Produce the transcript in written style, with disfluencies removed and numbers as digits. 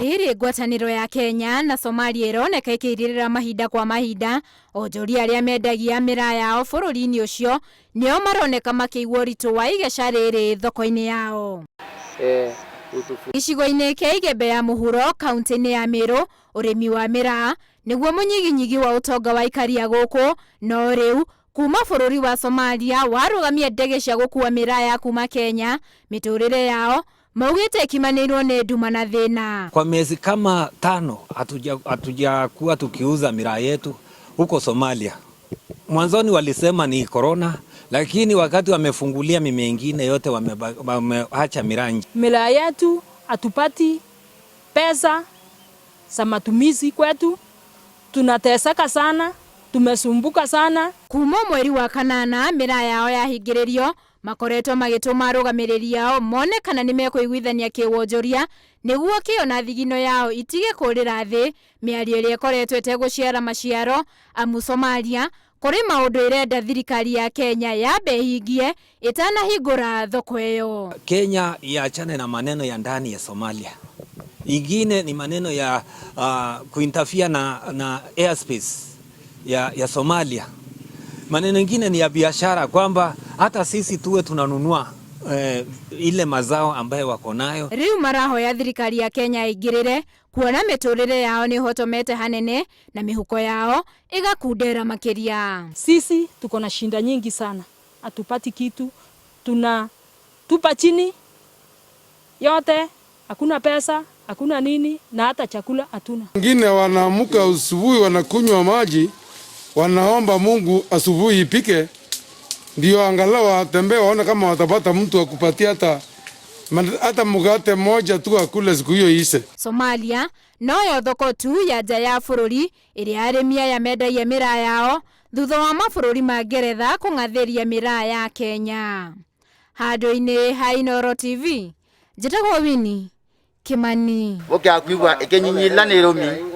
Rĩrĩ ngwatanĩro ya Kenya na Somalia ĩroneka ĩkĩirĩrĩra mahinda kwa mahinda, onjoria arĩa mendagia mĩraa yao bũrũri-inĩ ũcio nĩo maroneka makĩigua ũritũ wa igeca rĩrĩ thoko-inĩ yao. Gĩcigo-inĩ kĩa Igembe ya Mũhuro, kaunti-inĩ ya Meru, ũrĩmi wa mĩraa nĩguo mũnyiginyigi wa ũtonga wa aikari a gũkũ, no rĩu kuma bũrũri wa Somalia warũgamia ndege cia gũkua mĩraa ya kuma Kenya, mĩtũrĩre yao maugĩte ĩkimanĩirwo nĩ nduma na thĩna. Kwa miezi kama 5 hatujakuwa tukiuza miraa yetu huko Somalia. Mwanzoni walisema ni corona, lakini wakati wamefungulia mimea mingine yote wameacha miraa nje. Miraa yetu hatupati pesa za matumizi kwetu, tunateseka sana, tumesumbuka sana. Kuma mweri wa kanana miraa yao yahingĩrĩrio, makoretwo magĩtũma arũgamĩrĩri ao mone kana nĩmekũiguithania kĩwonjoria nĩguo kĩo na thigino yao itige kũrĩra thĩ, mĩario ĩrĩa ĩkoretwo ĩtegũciara maciaro amu Somalia kũrĩ maũndũ ĩrenda thirikari ya Kenya yambe ĩhingie ĩtanahingũra thoko ĩyo. Kenya iachane na maneno ya ndani ya Somalia. Ingine ni maneno ya kuinterfere na airspace ya Somalia. Maneno ingine ni ya biashara kwamba hata sisi tuwe tunanunua ile mazao ambayo wako nayo. Riu marahoya thirikari ya Kenya ĩingĩrĩre kuona mĩtũrĩre yao nĩ hotomete hanene na mĩhuko yao ĩgakundera makĩria. Sisi tuko na shinda nyingi sana, hatupati kitu, tunatupa chini yote, hakuna pesa, hakuna nini, na hata chakula hatuna. Wengine wanaamuka asubuhi wanakunywa maji, wanaomba Mungu asubuhi ipike ndio angalau watembee waone kama watapata mtu wa kupatia hata mkate mmoja tu akule siku hiyo ise. Somalia noyo thoko tu ya nja ya bũrũri ĩrĩa arĩmi aya mendagia mĩraa yao thutha wa mabũrũri ma Ngeretha kũng'athĩria mĩraa ya Kenya. Handũ-inĩ ha Inooro TV, njĩtagwo Winnie Kimani. Ũkĩakuigua ĩkĩnyinyila nĩ rũmi.